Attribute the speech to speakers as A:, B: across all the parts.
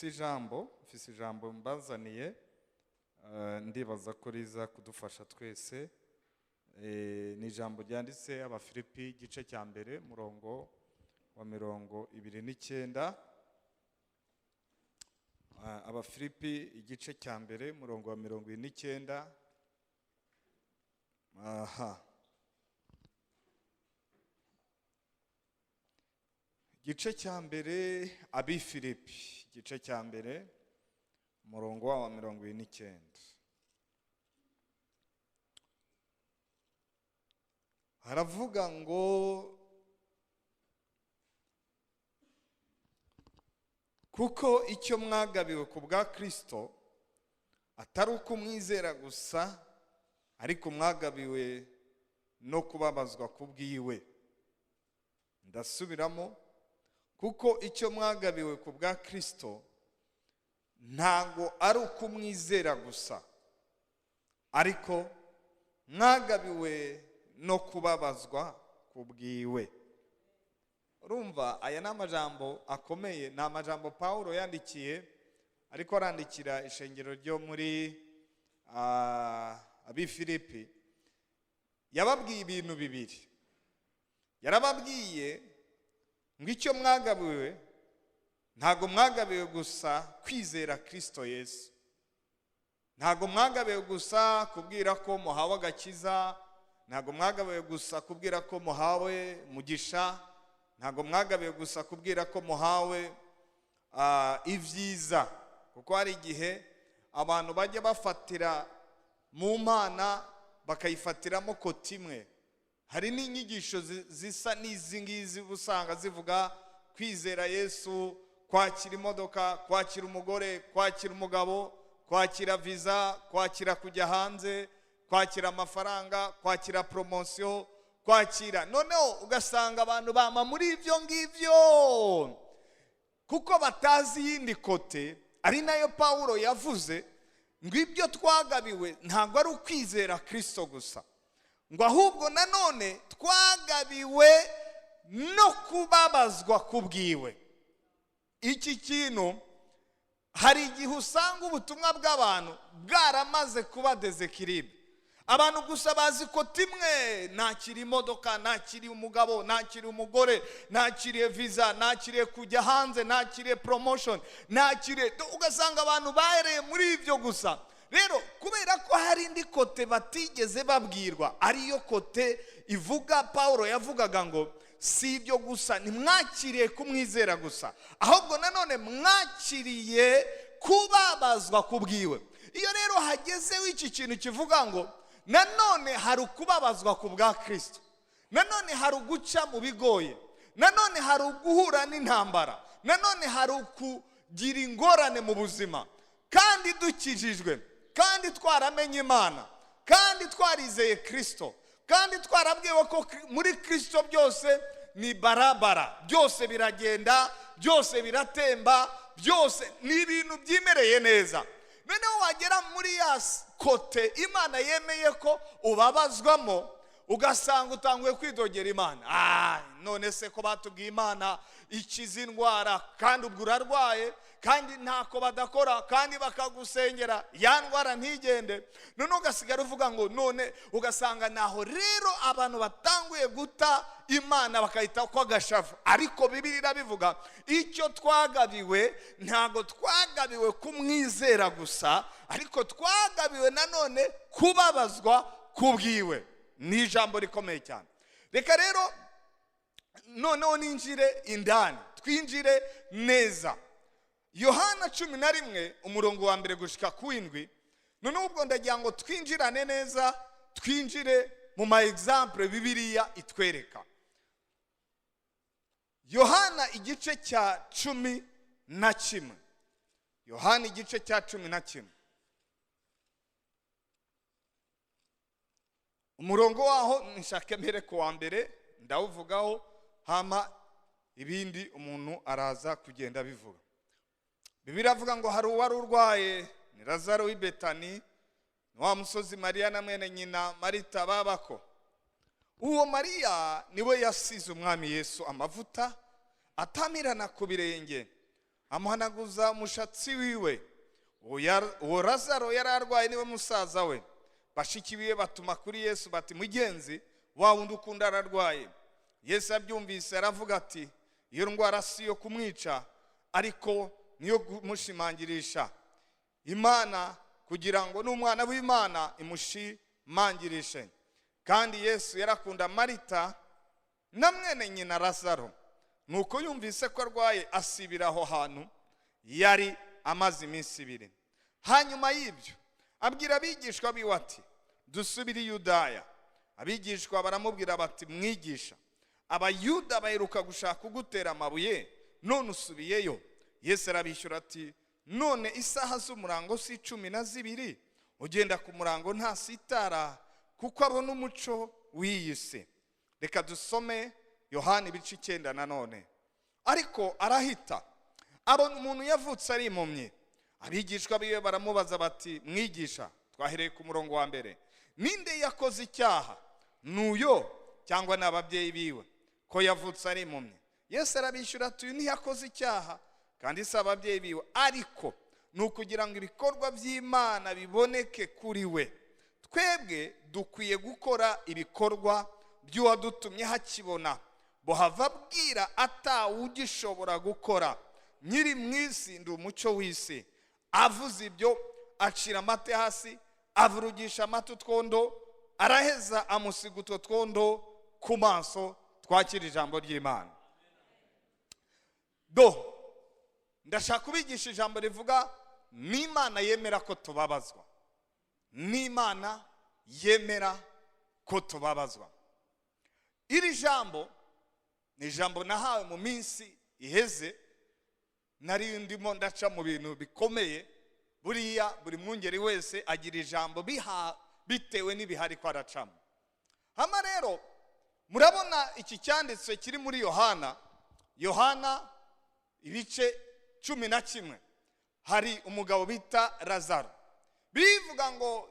A: Mfise ijambo mbazaniye, ndibaza ko riza kudufasha twese. Ni ijambo ryanditse Abafilipi igice cya mbere, murongo wa 29. Abafilipi igice cya mbere, murongo wa 29. Aha, igice cya mbere, Abifilipi igice cya mbere, umurongo wa 29, haravuga ngo: "Kuko icyo mwagabiwe ku bwa Kristo atari uko umwizera gusa, ariko mwagabiwe no kubabazwa ku bwiwe." Ndasubiramo: kuko icyo mwagabiwe ku bwa Kristo ntago ari uko umwizera gusa, ariko mwagabiwe no kubabazwa ku bwiwe. Urumva, aya ni amajambo akomeye, ni amajambo Pawulo yandikiye ariko arandikira ishengero ryo muri Abifilipi. Yababwiye ibintu bibiri. Yarababwiye ngo icyo mwagabiwe, ntago mwagabiwe gusa kwizera Kristo Yesu, ntago mwagabiwe gusa kubwira ko muhawe agakiza, ntago mwagabiwe gusa kubwira ko muhawe mugisha, ntago mwagabiwe gusa kubwira ko muhawe ibyiza. Kuko hari igihe abantu bajya bafatira mu Mana bakayifatiramo côté imwe. Hari n'inyigisho zisa n'izi ngizi usanga zivuga kwizera Yesu, kwakira imodoka, kwakira umugore, kwakira umugabo, kwakira visa, kwakira kujya hanze, kwakira amafaranga, kwakira promotion, kwakira. Noneho ugasanga abantu bama muri ibyo ngibyo kuko batazi iyindi côté, ari nayo Pawulo yavuze ngo ibyo twagabiwe ntabwo ari ukwizera Kristo gusa, ngo ahubwo nanone twagabiwe no kubabazwa kubwiwe. Iki kintu, hari igihe usanga ubutumwa bw'abantu bwaramaze kuba déséquilibré. Abantu gusa bazi ko timwe: nakira imodoka, nakiriye umugabo, nakiriye umugore, nakiriye visa, nakiriye kujya hanze, nakiriye promotion, nakiriye. Ugasanga abantu bahereye muri ibyo gusa. Rero kubera ko hari indi côté batigeze babwirwa, ariyo côté ivuga Paul yavugaga ngo si ibyo gusa, ntimwakiriye kumwizera gusa, ahubwo nanone mwakiriye kubabazwa kubwiwe. Iyo rero hagezeho iki kintu kivuga ngo nanone hari ukubabazwa ku bwa Kirisito, nanone hari uguca mu bigoye, nanone hari uguhura n'intambara, nanone hari ukugira ingorane mu buzima, kandi dukijijwe, kandi twaramenye Imana, kandi twarizeye Kirisito, kandi twarabwiwe ko muri Kirisito byose ni barabara, byose biragenda, byose biratemba, byose ni ibintu byimereye neza, noneho wagera muri ya côté Imana yemeye ko ubabazwamo, ugasanga utanguye kwidogera Imana: "Ah, none se ko batubwiye Imana ikiza indwara, kandi ubwo urarwaye, kandi ntako badakora, kandi bakagusengera, ya ndwara ntigende?" None ugasigara uvuga ngo none. Ugasanga naho rero abantu batanguye guta Imana, bakayita ko agashavu. Ariko Bibiliya irabivuga: icyo twagabiwe, ntabwo twagabiwe kumwizera gusa, ariko twagabiwe nanone kubabazwa kubwiwe. Ni ijambo rikomeye cyane. Reka rero noneho ninjire indani, twinjire neza. Yohana 11, umurongo wa 1 gushika ku 7. Noneho ubwo ndagira ngo twinjirane neza, twinjire mu ma exemple Bibiliya itwereka. Yohana igice cya 11, Yohana igice cya 11, umurongo waho nshake mbere ku wa mbere ndawuvugaho, hama ibindi umuntu araza kugenda abivuga. Bibiliya avuga ngo hari uwari urwaye, ni Lazaro w'i Betani, ni wa musozi Mariya na mwene nyina Marita babako. Uwo Mariya niwe yasize Umwami Yesu amavuta atamirana ku birenge, Amuhanaguza umushatsi wiwe. Uwo Lazaro yari arwaye niwe musaza we. Bashiki biwe batuma kuri Yesu bati: "Mugenzi, wa wundi ukunda ararwaye." Yesu abyumvise aravuga ati: "Iyo ndwara si iyo kumwica, ariko niyo kumushimangirisha Imana, kugira ngo n'umwana w'Imana imushimangirishe." Kandi Yesu yarakunda Marita na mwene nyina Lazaro. Nuko yumvise ko arwaye, asibira aho hantu yari amaze iminsi 2. Hanyuma y'ibyo abwira abigishwa biwe ati: "Dusubire i Yudaya." Abigishwa baramubwira bati: "Mwigisha, Abayuda baheruka gushaka kugutera amabuye, none usubiyeyo?" Yesu arabishyura ati: "None isaha z'umurango si 12? Ugenda ku murango ntasitara, kuko abona umuco w'iyi si." Reka dusome Yohani ibice 9 nanone. Ariko arahita abona umuntu yavutse ari impumyi. Abigishwa biwe baramubaza bati: "Mwigisha," twahereye ku murongo wa 1, "ninde yakoze icyaha, n'uyo cyangwa ni ababyeyi biwe, ko yavutse ari impumyi?" Yesu arabishyura ati: "Uyu ntiyakoze icyaha, kandi si ababyeyi biwe, ariko ni ukugira ngo ibikorwa by'Imana biboneke kuri we. Twebwe dukwiye gukora ibikorwa by'uwadutumye hakibona, buhava abwira atawugishobora gukora. Nkiri mu isi ndi umucyo w'isi." Avuze ibyo, acira amate hasi, avurugisha amata utwondo, araheza amusiga utwo twondo ku maso. Twakira ijambo ry'Imana. Do ndashaka kubigisha ijambo rivuga: n'Imana yemera ko tubabazwa. N'Imana yemera ko tubabazwa. Iri jambo ni ijambo nahawe mu minsi iheze, nari ndimo ndaca mu bintu bikomeye. Buriya buri mwungeri wese agira ijambo biha bitewe n'ibihari ko aracamo. Hama rero murabona iki cyanditswe kiri muri Yohana, Yohana ibice 11. Hari umugabo bita Lazaro. Bivuga ngo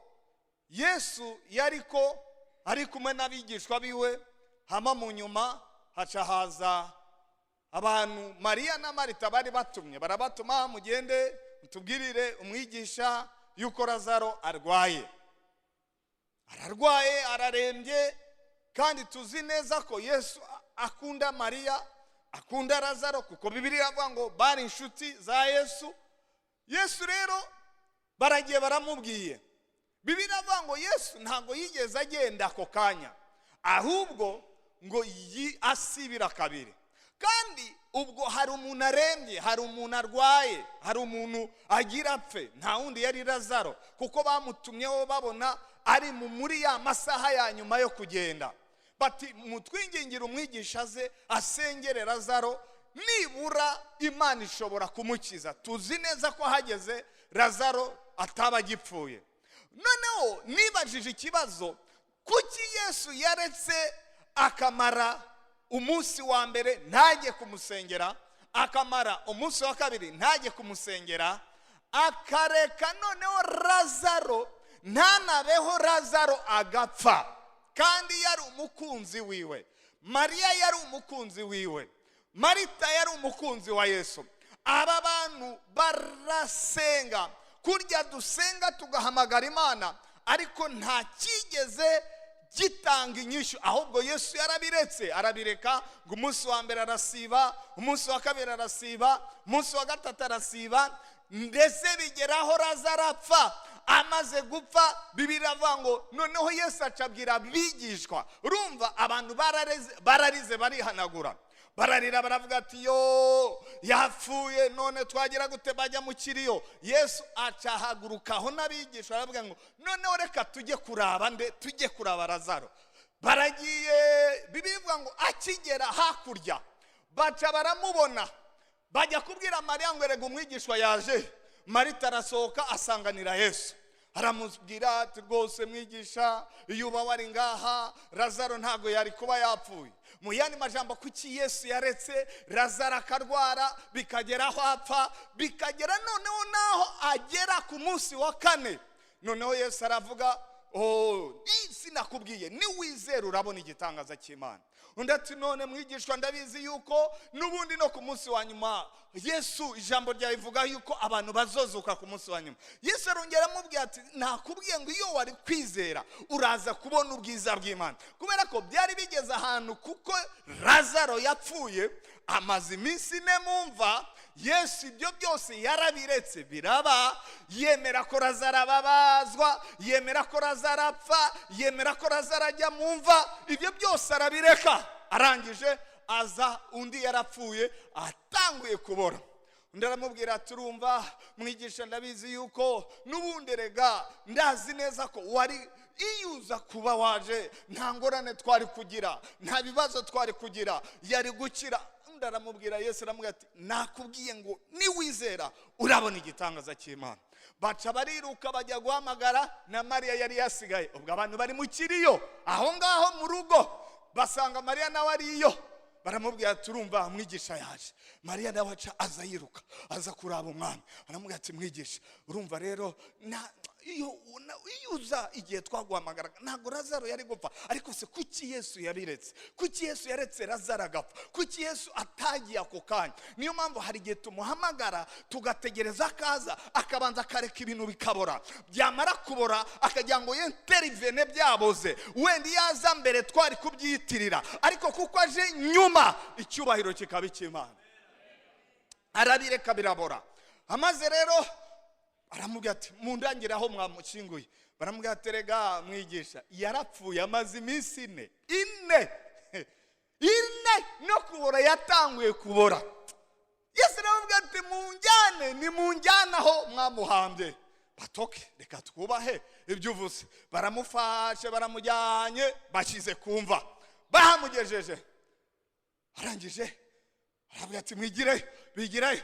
A: Yesu yariko ari kumwe n'abigishwa biwe, hama mu nyuma haca haza abantu Mariya na Marita bari batumye. Barabatuma: "Mugende mutubwirire umwigisha yuko Lazaro arwaye, ararwaye, ararembye." Kandi tuzi neza ko Yesu akunda Mariya, akunda Lazaro, kuko Bibiliya iravuga ngo bari inshuti za Yesu. Yesu rero baragiye baramubwiye. Bibiliya iravuga ngo Yesu ntabwo yigeze agenda ako kanya, ahubwo ngo asibira kabiri. Kandi ubwo hari umuntu arembye, hari umuntu arwaye, hari umuntu agira apfe, nta wundi yari Lazaro, kuko bamutumyeho babona ari muri ya masaha ya nyuma yo kugenda. Bati: "Mutwingingire umwigisha aze asengere Lazaro, nibura Imana ishobora kumukiza." Tuzi neza ko hageze Lazaro ataba agipfuye. Noneho nibajije ikibazo: kuki Yesu yaretse akamara umunsi wa mbere ntajye kumusengera, akamara umunsi wa kabiri ntajye kumusengera, akareka noneho Lazaro ntanabeho, Lazaro agapfa, kandi yari umukunzi wiwe? Mariya yari umukunzi wiwe, Marita yari umukunzi wa Yesu. Aba bantu barasenga kurya dusenga, tugahamagara Imana, ariko nta cyigeze gitanga inyishu. Ahubwo Yesu yarabiretse, arabireka ngo umunsi wa mbere arasiba, umunsi wa kabiri arasiba, umunsi wa gatatu arasiba, ndetse bigeraho Lazaro arapfa. Amaze gupfa, Bibiliya iravuga ngo noneho Yesu acabwira abigishwa. Urumva abantu bararize, barihanagura, bararira, baravuga ati: "Yo, yapfuye, none twagira gute?" Bajya mu kiriyo. Yesu acahagurukaho n'abigishwa, aravuga ngo: "Noneho reka tujye kuraba nde? Tujye kuraba Lazaro." Baragiye. Bibiliya ngo akigera hakurya baca baramubona, bajya kubwira Mariya ngo: "Erega umwigishwa yaje." Marita arasohoka asanganira Yesu, aramubwira ati: "Rwose mwigisha, iyo uba wari ngaha Lazaro ntabwo yari kuba yapfuye." Mu yandi majambo, kuki Yesu yaretse Lazaro akarwara bikagera aho apfa, bikagera noneho naho agera ku munsi wa kane? Noneho Yesu aravuga. Oh, sinakubwiye, niwizera urabona igitangaza cy'Imana. Undi ati: "None mwigishwa, ndabizi yuko n'ubundi no ku munsi wa nyuma, Yesu, ijambo ryawe rivuga yuko abantu bazozuka ku munsi wa nyuma." Yesu arongera amubwira ati: "Nakubwiye ngo iyo wari kwizera uraza kubona ubwiza bw'Imana." Kubera ko byari bigeze ahantu, kuko Lazaro yapfuye amaze iminsi 4 mu mva, Yesu ibyo byose yarabiretse biraba. Yemera ko Lazaro ababazwa, yemera ko Lazaro apfa, yemera ko Lazaro ajya mu mva, ibyo byose arabireka. Arangije aza, undi yarapfuye atanguye kubora. Undi aramubwira ati: "Urumva mwigisha, ndabizi yuko n'ubundi rega ndazi neza ko wari, iyo uza kuba waje nta ngorane twari kugira, nta bibazo twari kugira, yari gukira." Undi aramubwira, Yesu aramubwira ati: "Nakubwiye ngo niwizera urabona igitangaza cy'Imana." Baca bariruka bajya guhamagara na Mariya yari yasigaye. Ubwo abantu bari mu kiriyo aho ngaho mu rugo, basanga Mariya nawe ariyo. Baramubwira ati: "Urumva, mwigisha yaje." Mariya nawe aca aza yiruka, aza kuraba Umwami. Aramubwira ati: "Mwigisha, urumva rero iyo uza igihe twaguhamagaraga ntabwo Lazaro yari gupfa. Ariko se kuki Yesu yabiretse? Kuki Yesu yaretse Lazaro agapfa? Kuki Yesu atagiye ako kanya?" Niyo mpamvu hari igihe tumuhamagara tugategereza akaza, akabanza akareka ibintu bikabora, byamara kubora akagira ngo y'intervene byaboze. Wenda iyo aza mbere twari kubyiyitirira, ariko kuko aje nyuma, icyubahiro kikaba icy'Imana. Arabireka birabora. Amaze rero aramubwira ati: "Mundangire aho mwamushyinguye." Baramubwira ati: "Rega mwigisha, yarapfuye amaze iminsi 4, 4, 4, no kubora yatanguye kubora." Yesu aramubwira ati: "Munjyane, nimunjyane aho mwamuhambye." Batoke, reka twubahe ibyo uvuze. Baramufashe, baramujyanye, bashyize ku mva. Bahamugejeje, arangije aravuga ati: "Mwigireyo." Bigireyo,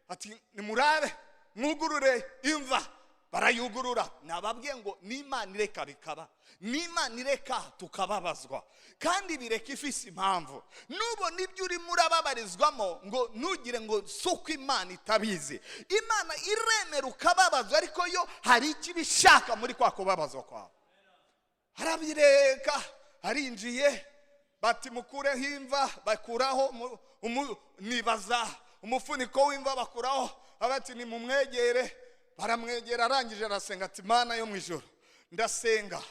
A: ati: "Nimurabe, mwugurure imva." Barayugurura. Nababwiye ngo n'Imana ireka bikaba, n'Imana ireka tukababazwa, kandi bireka ifise impamvu. Nubona ibyo urimo urababarizwamo, ngo ntugire ngo si uko Imana itabizi. Imana iremera ukababazwa, ariko yo hari icyo ibishaka muri kwa kubabazwa kwawe. Arabireka, arinjiye, bati: "Mukureho imva." Bakuraho nibaza umufuniko w'imva bakuraho. Bati: "Nimumwegere." Baramwegera. Arangije arasenga ati: "Mana yo mu ijoro, ndasenga,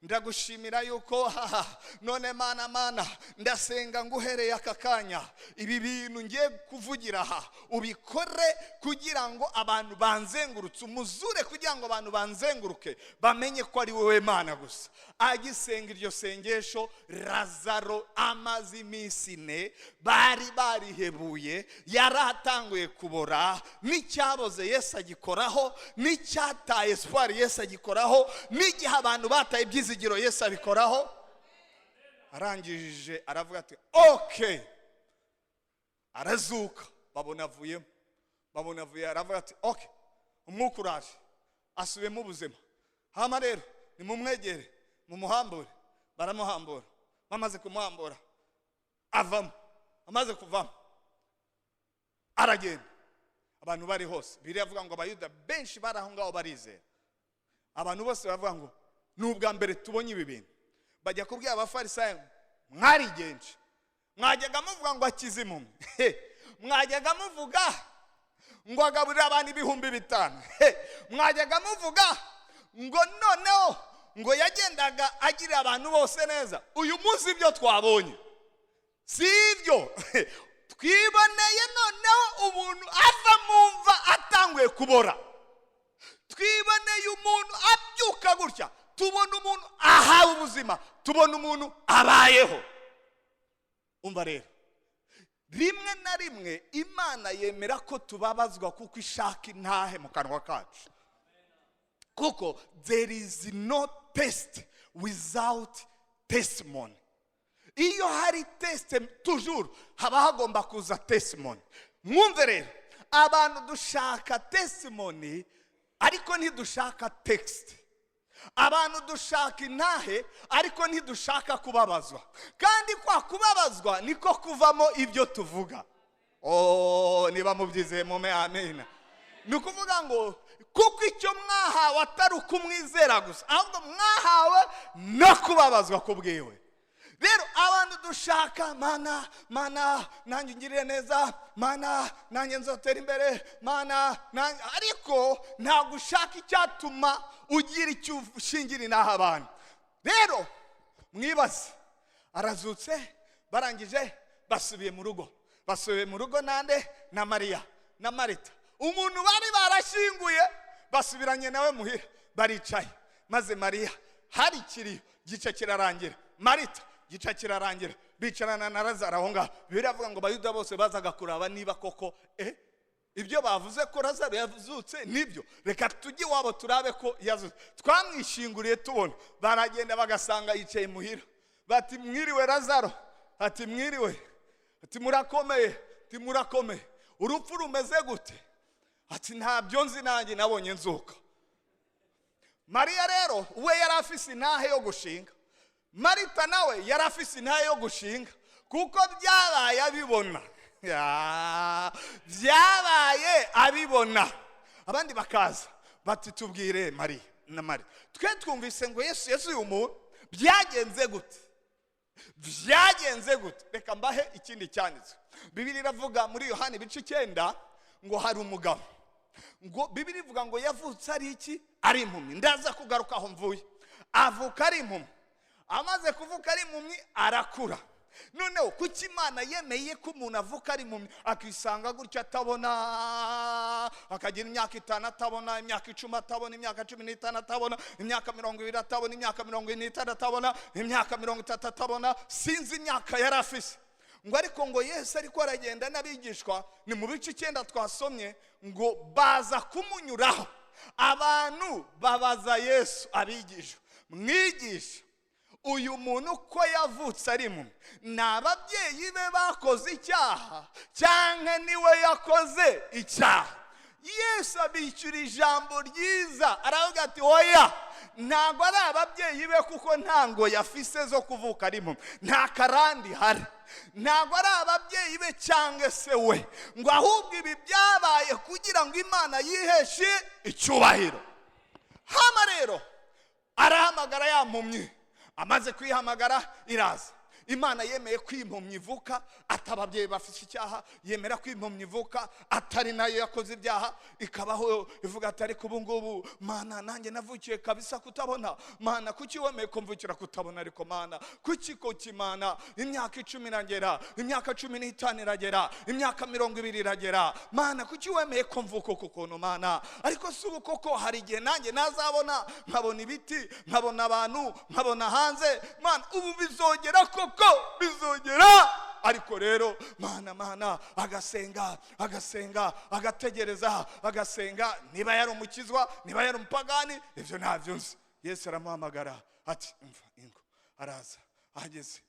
A: ndagushimira yuko haha, none Mana, Mana, ndasenga nguhereye aka kanya, ibi bintu ngiye kuvugira aha ubikore kugira ngo abantu banzengurutse, umuzure, kugira ngo abantu banzenguruke bamenye ko ari wowe Mana gusa." Agisenga iryo sengesho, Lazaro amaze iminsi 4 bari barihebuye, yari atanguye kubora. N'icyaboze Yesu agikoraho, n'icyataye espoir Yesu agikoraho, n'igihe abantu bataye ibyizigiro Yesu abikoraho. Arangije aravuga ati: "Okay." Arazuka, babona avuyemo, babona avuye. Aravuga ati: "Okay, umwuka uraje, asubiyemo ubuzima. Hama rero nimumwegere, mumuhambure." Baramuhambura. Bamaze kumuhambura avamo. Amaze kuvamo aragenda, abantu bari hose. Biriya ngo Abayuda benshi bari aho ngaho barizera. Abantu bose baravuga ngo: "Ni ubwa mbere tubonye ibi bintu." Bajya kubwira Abafarisayo: "Mwarigenje, mwajyaga muvuga ngo akize impumyi, mwajyaga muvuga ngo agaburire abantu 5000, mwajyaga muvuga ngo noneho ngo yagendaga agirira abantu bose neza. Uyu munsi ibyo twabonye si ibyo twiboneye. Noneho umuntu ava mu mva atanguye kubora, twiboneye umuntu abyuka gutya, tubona umuntu ahawe ubuzima, tubona umuntu abayeho." Umva rero, rimwe na rimwe Imana yemera ko tubabazwa kuko ishaka intahe mu kanwa kacu, kuko there is no test without testimony. Iyo hari test, toujours haba hagomba kuza testimony. Mwumve rero, abantu dushaka testimony ariko ntidushaka test. Abantu dushaka intahe ariko ntidushaka kubabazwa, kandi kwa kubabazwa niko kuvamo ibyo tuvuga. Oh, niba mubyizeye mume amena. Ni ukuvuga ngo Kuko icyo mwahawe atari ukumwizera gusa, ahubwo mwahawe no kubabazwa ku bwiwe. Rero abantu dushaka: "Mana, Mana, nanjye ungirire neza, Mana, nanjye nzotera imbere, Mana, nanjye." Ariko ntabwo ushaka icyatuma ugira icyo ushingira inaha abantu. Rero mwibaze, arazutse, barangije basubiye mu rugo. Basubiye mu rugo nande? Na Mariya na Marita. Umuntu bari barashyinguye basubiranye nawe muhira, baricaye. Maze Mariya hari ikiriyo, gice kirarangira, Marita gice kirarangira, bicarana na Lazaro aho ngaho. Biravuga ngo Abayuda bose bazaga kuraba niba koko ibyo bavuze ko Lazaro yazutse nibyo. "Reka tujye iwabo turabe ko yazutse, twamwishinguriye tubona." Baragenda, bagasanga yicaye muhira. Bati: "Mwiriwe Lazaro." Ati: "Mwiriwe." Ati: "Murakomeye?" Ati: "Murakomeye." "Urupfu rumeze gute?" Ati: "Ntabyo nzi, nanjye nabonye nzuka." Mariya rero we yari afise intahe yo gushinga, Marita nawe yari afise intahe yo gushinga, kuko byabaye abibona. Ya, byabaye abibona. Abandi bakaza bati: "Tubwire Mariya na Mariya, twe twumvise ngo Yesu yazuye umuntu, byagenze gute? Byagenze gute?" Reka mbahe ikindi cyanditswe. Bibiri iravuga muri Yohani ibice 9 ngo hari umugabo, ngo Bibiri ivuga ngo yavutse ari iki? Ari impumyi. Ndaza kugaruka aho mvuye. Avuka ari impumyi. Amaze kuvuka ari impumyi, arakura. Noneho kuki Imana yemeye ko umuntu avuka ari impumyi, akisanga gutya atabona, akagira imyaka 5 atabona, imyaka 10 atabona, imyaka 15 atabona, imyaka 20 atabona, imyaka 45 atabona, imyaka 30 atabona? Sinzi imyaka yari afise. Ngo ariko ngo Yesu ariko aragenda n'abigishwa, ni mu bice 9 twasomye, ngo baza kumunyuraho. Abantu babaza Yesu, abigishwa: "Mwigisha, uyu muntu ko yavutse ari impumyi, ni ababyeyi be bakoze icyaha cyangwa niwe yakoze icyaha?" Yesu abishyura ijambo ryiza, aravuga ati: "Oya, ntabwo ari ababyeyi be, kuko ntango yafise zo kuvuka ari impumyi, nta karandi hari. Ntabwo ari ababyeyi be cyangwa se we, ngo ahubwo ibi byabaye kugira ngo Imana yiheshe icyubahiro." Hama rero arahamagara ya mpumyi. Amaze kuyihamagara iraza. Imana yemeye ko impumyi ivuka atari ababyeyi bafite icyaha, yemera ko impumyi ivuka atari nayo yakoze ibyaha. Ikabaho ivuga ati: "Ariko ubu ngubu, Mana, nanjye navukiye kabisa kutabona. Mana, kuki wemeye ko mvukira kutabona? Ariko Mana, kuki kuki Mana? Imyaka 10 iragera, imyaka 15 iragera, imyaka 20 iragera. Mana, kuki wemeye ko mvuka uku kuntu? Mana, ariko si ubu koko hari igihe nanjye nazabona, nkabona ibiti, nkabona abantu, nkabona hanze? Mana, ubu bizogera koko, bizogera?" Ariko rero Mana, Mana, agasenga, agasenga, agategereza, agasenga. Niba yari umukizwa, niba yari umupagani, ibyo ntabyo nzi. Yesu aramuhamagara ati: "Umva, ingo." Araza, ahageze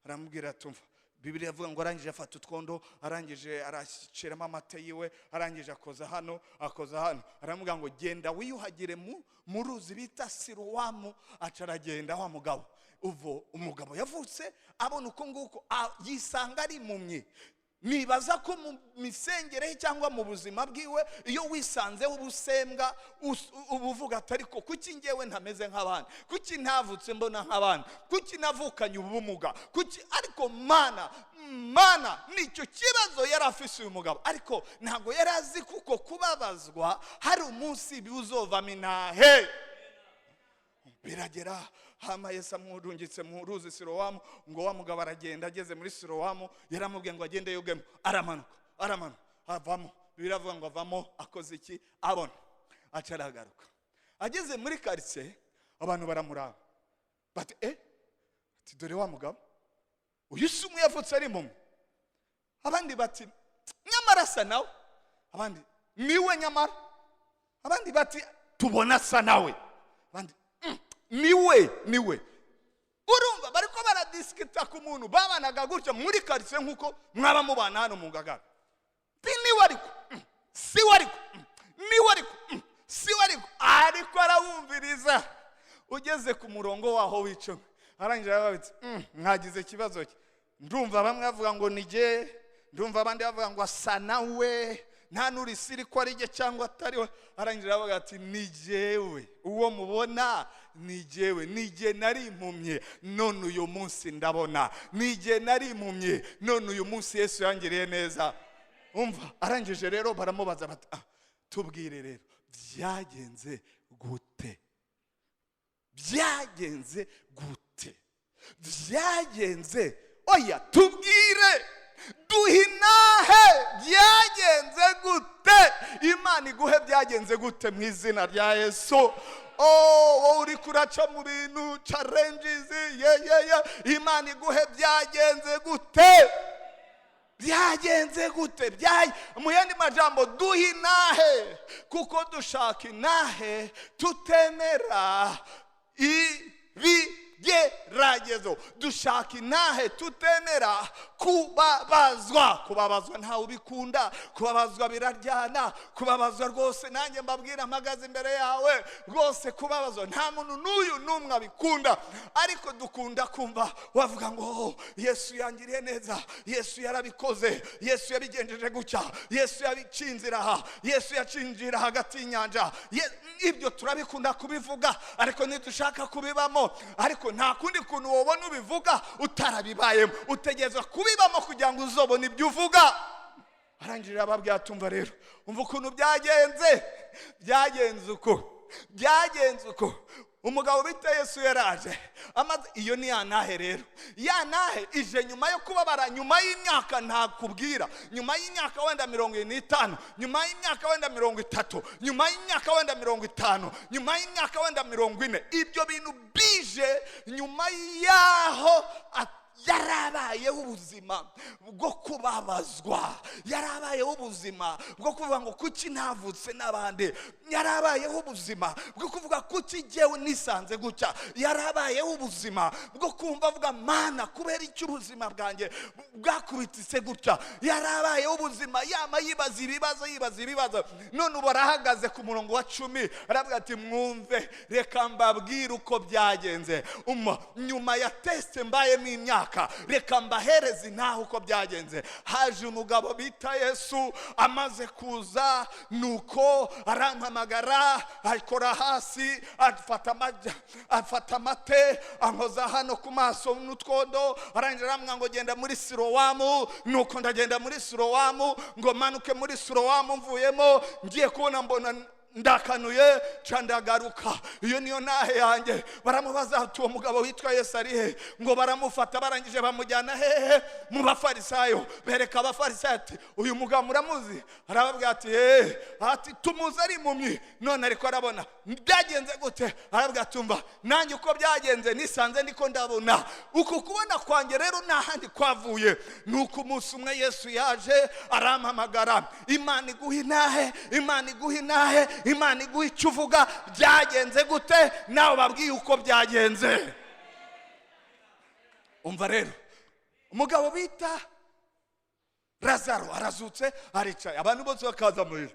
A: aramubwira ati: "Umva." Bibiri avuga ngo arangije afata utwondo, arangije araciramo amata yiwe, arangije akoza hano, akoza hano, aramubwira ngo: "Genda wiyuhagire mu ruzi bita Sirowamu." Aca aragenda wa mugabo. Uvo umugabo yavutse abona uko nguko, yisanga ari impumyi. Nibaza ko mu misengere ye cyangwa mu buzima bwiwe, iyo wisanzeho ubusembwa, uba uvuga ati: "Ariko kuki ngewe ntameze nk'abandi? Kuki ntavutse mbona nk'abandi? Kuki navukanye ubumuga? Kuki?" Ariko Mana, Mana, nicyo kibazo yari afise uyu mugabo. Ariko ntabwo yari azi kuko kubabazwa hari umunsi buzovamo intahe. Biragera, hama Yesu amurungitse mu ruzi Sirowamu. Ngo wa mugabo aragenda. Ageze muri Sirowamu, yaramubwiye ngo agende yogemo. Aramanuka, aramanuka, avamo. Biravuga ngo avamo akoze iki? Abona. Aca aragaruka. Ageze muri karitsiye, abantu baramuraba bati: "Eh," ati: "dore wa mugabo, uyu si umwe yavutse ari impumyi?" Abandi bati: "Nyamara asa nawe." Abandi: "Niwe nyamara." Abandi bati: "Tubona asa nawe." Abandi: "Niwe, niwe." Urumva bariko baradisikita ku muntu babanaga gutya muri karitsiye, nk'uko mwaba mubana hano mu Ngagara. Ti: "Niwe ariko." "Si we ariko." "Niwe ariko." "Si we ariko." Ariko arabumviriza. Ugeze ku murongo waho w'icumi, arangije arababitse: "Mwagize ikibazo cye. Ndumva bamwe bavuga ngo ni jye, ndumva abandi bavuga ngo asa nawe." nta n'urisiri ko ari jye cyangwa atari we. Arangira avuga ati ni jyewe, uwo mubona ni jyewe, ni jye nari impumye none uyu munsi ndabona, ni jye nari impumye none uyu munsi Yesu yangiriye neza. Umva, arangije rero baramubaza bati tubwire rero byagenze gute, byagenze gute, byagenze, oya tubwire, duhinahe, byagenze gute? Imana iguhe byagenze gute mu izina rya Yesu. Oh, wowe uri kuraca mu bintu challenges, ye Imana iguhe byagenze gute, byagenze gute. Mu yandi majambo duhinahe, kuko dushaka inahe tutemera ibigeragezo, dushaka inahe tutemera kubabazwa. Kubabazwa ntawe ubikunda, kubabazwa biraryana, kubabazwa rwose nanjye mbabwira mpagaze imbere yawe rwose, kubabazwa nta muntu n'uyu n'umwe abikunda. Ariko dukunda kumva wavuga ngo Yesu yangiriye neza, Yesu yarabikoze, Yesu yabigenjeje gutya, Yesu yabicinzira aha, Yesu yacinjira hagati y'inyanja. Ibyo turabikunda kubivuga, ariko ntidushaka kubibamo. Ariko nta kundi kuntu wobona ubivuga utarabibayemo, utegerezwa kubibamo kugira ngo uzobone ibyo uvuga. Arangirira ababwira atumva rero, umva ukuntu byagenze, byagenze uko, byagenze uko. Umugabo bita Yesu yaraje amaze, iyo ni yanahe rero, yanahe ije nyuma yo kubabara, nyuma y'imyaka ntakubwira, nyuma y'imyaka wenda 45, nyuma y'imyaka wenda 30, nyuma y'imyaka wenda 50, nyuma y'imyaka wenda 40. Ibyo bintu bije nyuma yaho yarabayeho ubuzima bwo kubabazwa, yarabayeho ubuzima bwo kuvuga ngo kuki ntavutse n'abandi, yarabayeho ubuzima bwo kuvuga kuki jyewe nisanze gutya, yarabayeho ubuzima bwo kumva avuga Mana kubera icyo ubuzima bwanjye bwakubitse gutya, yarabayeho ubuzima yama yibaza ibibazo, yibaza ibibazo. None ubu arahagaze ku murongo wa 10 aravuga ati mwumve, reka mbabwire uko byagenze. Nyuma ya teste mbayemo imyaka, reka mbahereze naho uko byagenze. Haje umugabo bita Yesu, amaze kuza nuko arampamagara, akora hasi, afata amate ankoza hano ku maso n'utwondo, arangira aramwa ngo genda muri Silowamu. Nuko ndagenda muri Silowamu, ngo manuke muri Silowamu, mvuyemo ngiye kubona mbona ndakanuye candagaruka. Iyo niyo nahe yanjye. Baramubaza ati uwo mugabo witwa Yesu ari he? Ngo baramufata, barangije bamujyana hehe? Mu bafarisayo. Bereka abafarisayo ati uyu mugabo muramuzi? Arababwira ati ati tumuzi ari impumyi none ariko arabona. Byagenze gute? Arababwira ati umva nanjye uko byagenze nisanze ndiko ndabona. Uku kubona kwanjye rero nta handi kwavuye, nuko umunsi umwe Yesu yaje arampamagara. Imana iguha inahe, Imana iguha inahe, Imana iguha icyo uvuga. Byagenze gute? Nawe babwiye uko byagenze. Umva rero, umugabo bita Lazaro arazutse, aricaye, abantu bose bakaza muhira.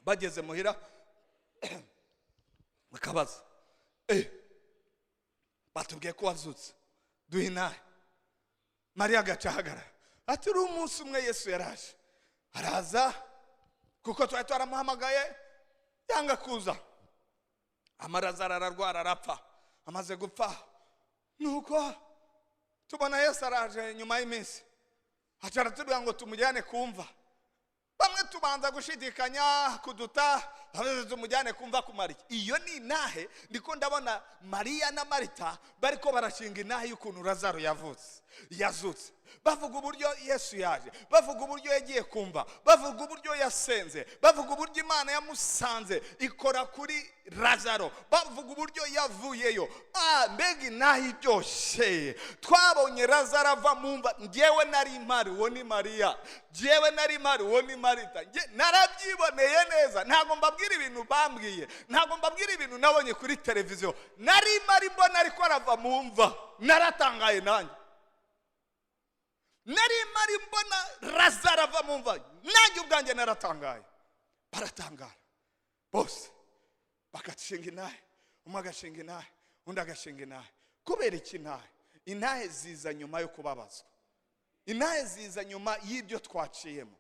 A: Bageze muhira bakabaza, batubwiye ko wazutse, duhe inahe. Mariya agaca ahagarara ati uri umunsi umwe Yesu yaraje araza, kuko twari twaramuhamagaye yanga kuza. Amarazaro ararwara arapfa. Amaze gupfa nuko tubona Yesu araje nyuma y'iminsi, aca aratubwira ngo tumujyane kumva. Bamwe tubanza gushidikanya kuduta, tumujyane kumva kumara iki. Iyo ni inahe. Ndiko ndabona Mariya na Marita bariko barashinga inahe y'ukuntu Lazaro yavutse, yazutse. Bavuga uburyo Yesu yaje, bavuga uburyo yagiye kumva, bavuga uburyo yasenze, bavuga uburyo Imana yamusanze ikora kuri Lazaro, bavuga uburyo yavuyeyo. Mbega inahe iryoshye. Twabonye Lazaro ava mu mva. Njyewe nari mpari, uwo ni Mariya, njyewe nari mpari, uwo ni Marita. Narabyiboneye neza. Ntabwo mbabwira ibintu bambwiye, ntabwo mbabwira ibintu nabonye kuri televiziyo. Nari mpari mbona ariko arava mu mva, naratangaye nanjye. Nari mpari mbona Lazaro ava mu mva, nanjye ubwanjye naratangaye. Baratangara bose, bagashinga inahe, umwe agashinga inahe, undi agashinga inahe. Kubera iki inahe? Inahe ziza nyuma yo kubabazwa. Intahe ziza nyuma y'ibyo twaciyemo.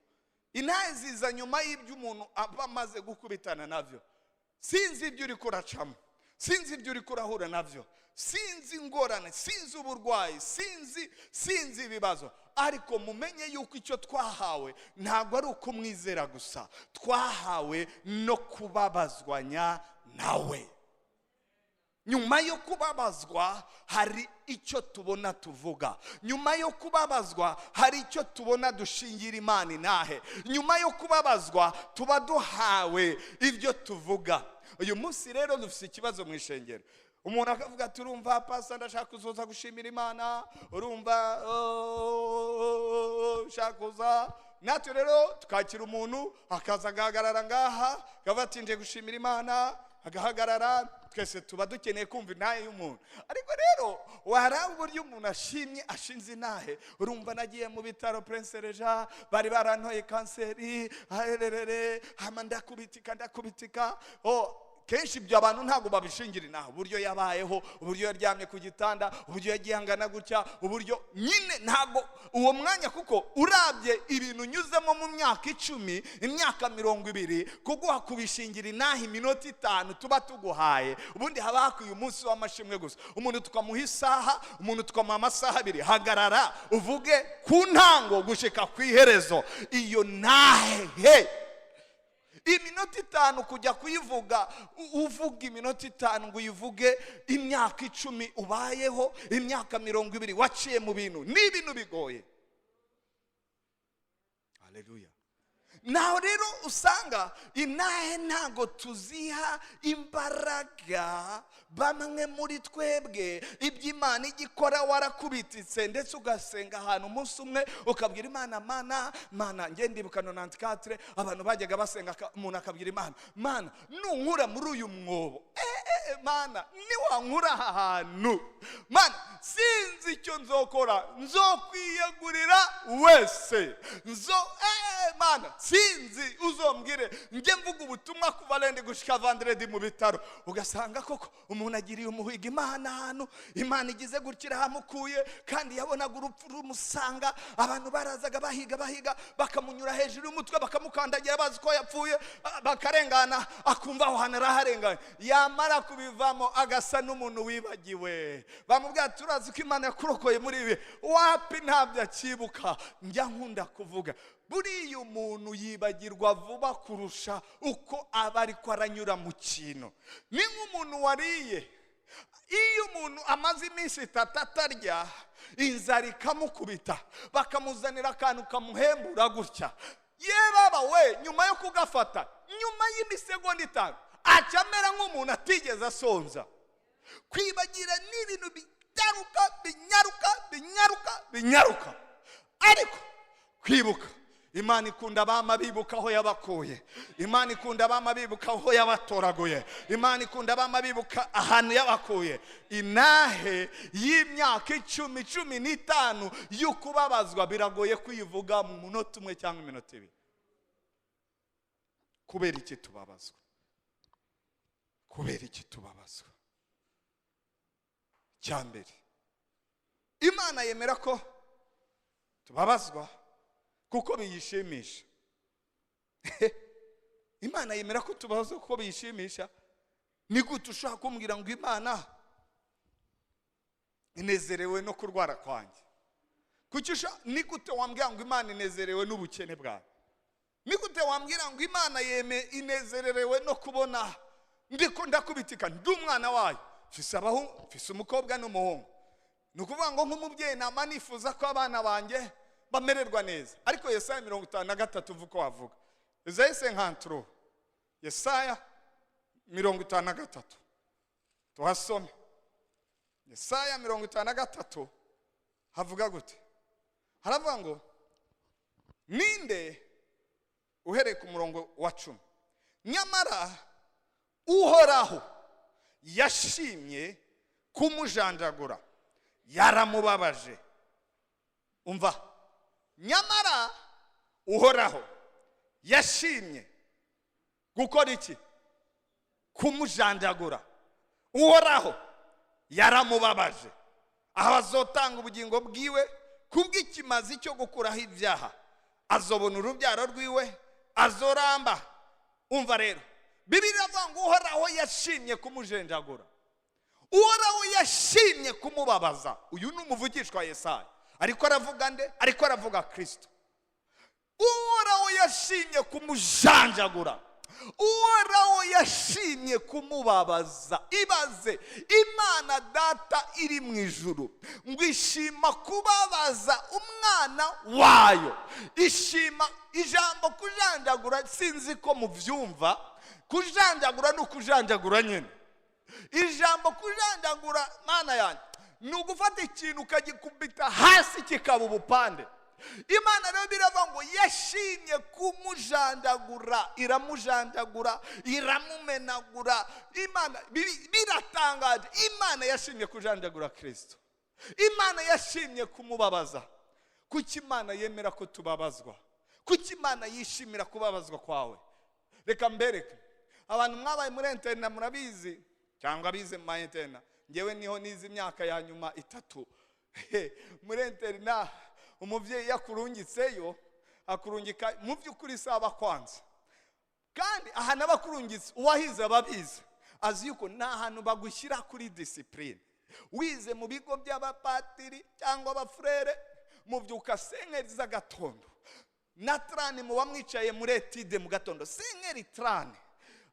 A: Intahe ziza nyuma y'ibyo umuntu aba amaze gukubitana nabyo. Sinzi ibyo uri kuracamo, sinzi ibyo uri kurahura nabyo, sinzi ingorane, sinzi uburwayi, sinzi ibibazo, ariko mumenye yuko icyo twahawe ntabwo ari ukumwizera gusa, twahawe no kubabazwanya nawe. Nyuma yo kubabazwa hari icyo tubona tuvuga. Nyuma yo kubabazwa hari icyo tubona dushingira Imana intahe. Nyuma yo kubabazwa tuba duhawe ibyo tuvuga. Uyu munsi rero dufite ikibazo mu ishengero. Umuntu akavuga ati: "Urumva pastor, ndashaka kuzoza gushimira Imana, urumva, oh, ushaka kuza." Natwe rero tukakira umuntu, akaza agahagarara ngaha, akavuga ati: "Nje gushimira Imana," agahagarara. Twese tuba dukeneye kumva intahe y'umuntu, ariko rero waraba uburyo umuntu ashimye, ashinze intahe: "Urumva nagiye mu bitaro Prince Régent, bari barantoye kanseri, ahererere hama ndakubitika, ndakubitika." Oh, kenshi ibyo abantu ntabwo babishingira inaha, uburyo yabayeho, uburyo yaryamye ku gitanda, uburyo yagiye angana gutya, uburyo nyine ntabwo uwo mwanya, kuko urabye ibintu unyuzemo mu myaka 10, imyaka 20, kuguha kubishingira inaha iminota 5 tuba tuguhaye. Ubundi haba hakwiye umunsi w'amashimwe gusa, umuntu tukamuha isaha, umuntu tukamuha amasaha 2: "Hagarara uvuge ku ntango gushika ku iherezo iyo ntahe." Iminota 5 kujya kuyivuga, uvuga iminota 5 ngo uyivuge imyaka 10 ubayeho, imyaka 20 waciye mu bintu, ni ibintu bigoye. Haleluya! Naho rero usanga intahe ntabwo tuziha imbaraga bamwe muri twebwe. Ibyo Imana ijya ikora warakubititse, ndetse ugasenga ahantu umunsi umwe ukabwira Imana: "Mana, Mana." Ngende ndibuka 94, abantu bajyaga basenga, umuntu akabwira Imana: "Mana, nunkura muri uyu mwobo, Mana, niwankura aha hantu, Mana, sinzi icyo nzokora, nzokwiyegurira wese, nzo Mana, sinzi, uzombwire njye mvuga ubutumwa kuva lundi gushika vendredi mu bitaro." Ugasanga koko umuntu agiriye umuhigo Imana, ahantu Imana igize gutya irahamukuye, kandi yabonaga urupfu rumusanga. Abantu barazaga bahiga, bahiga, bakamunyura hejuru y'umutwe, bakamukandagira bazi ko yapfuye, bakarengana, akumva aho hantu araharenganye. Yamara kubivamo agasa n'umuntu wibagiwe. Bamubwira: "Turazi ko Imana yakurokoye muri ibi." Wapi, ntabyo akibuka. Njya nkunda kuvuga, buriya umuntu yibagirwa vuba kurusha uko aba ariko aranyura mu kintu. Ni nk'umuntu wariye. Iyo umuntu amaze iminsi 3 atarya, inzara ikamukubita, bakamuzanira akantu kamuhembura gutya, ye baba we, nyuma yo kugafata, nyuma y'imisegonda 5 aca amera nk'umuntu atigeze asonza. Kwibagira ni ibintu binyaruka, binyaruka, binyaruka, binyaruka, ariko kwibuka, Imana ikunda abama bibuka aho yabakuye. Imana ikunda abama bibuka aho yabatoraguye. Imana ikunda abama bibuka ahantu yabakuye. Intahe y'imyaka 10, 15 y'ukubabazwa biragoye kuyivuga mu munota umwe cyangwa iminota 2. Kubera iki tubabazwa? Kubera iki tubabazwa? Cya mbere, Imana yemera ko tubabazwa kuko biyishimisha. Imana yemera ko tubabazwa kuko biyishimisha. Ni gute ushobora kumbwira ngo Imana inezerewe no kurwara kwanjye? Kuki ni gute wambwira ngo Imana inezerewe n'ubukene bwawe? Ni gute wambwira ngo Imana yeme inezerewe no kubona ndiko ndakubitika, ndi umwana wayo, mfise abahungu, mfise umukobwa n'umuhungu? Ni ukuvuga ngo nk'umubyeyi nama nifuza ko abana banjye bamererwa neza. Ariko Yesaya 53, uva uko wavuga Yesaya 53, Yesaya 53, tuhasome. Yesaya 53 havuga gute? Haravuga ngo ninde, uhereye ku murongo wa 10: "Nyamara Uhoraho yashimye kumujanjagura, yaramubabaje." Umva: nyamara Uhoraho yashimye gukora iki? Kumujanjagura. Uhoraho yaramubabaje, aho azotanga ubugingo bwiwe Kubw'ikimazi cyo gukuraho ibyaha, azobona urubyaro rwiwe, azoramba. Umva rero, Bibiliya iravuga ngo Uhoraho yashimye kumujenjagura, Uhoraho yashimye kumubabaza. Uyu ni umuvugishwa Yesaya, ariko aravuga nde? Ariko aravuga Kirisito. Uhoraho yashimye kumujanjagura, Uhoraho yashimye kumubabaza. Ibaze, Imana Data iri mu ijuru ngo ishima kubabaza umwana wayo. Ishima, ijambo kujanjagura, sinzi ko mubyumva. Kujanjagura ni ukujanjagura nyine. Ijambo kujanjagura, Mana yanjye, ni ugufata ikintu ukagikubita hasi kikaba ubupande. Imana rero biravuga ngo yashimye kumujanjagura, iramujanjagura, iramumenagura. Imana, biratangaje, Imana yashimye kujanjagura Kirisito, Imana yashimye kumubabaza. Kuki Imana yemera ko tubabazwa? Kuki Imana yishimira kubabazwa kwawe? Reka mbereke. Abantu mwabaye muri internat murabizi, cyangwa bize mu ma internat. Ngewe niho nize imyaka ya nyuma 3 muri internat. Umubyeyi yakurungitseyo, akurungika mu by'ukuri saba kwanza, kandi ahantu aba akurungitse, uwahize ababizi azi yuko ni ahantu bagushyira kuri discipline. Wize mu bigo by'abapatiri cyangwa abafurere, mubyuka cinq heures z'agatondo na trente, muba mwicaye muri étude mu gatondo cinq heures trente.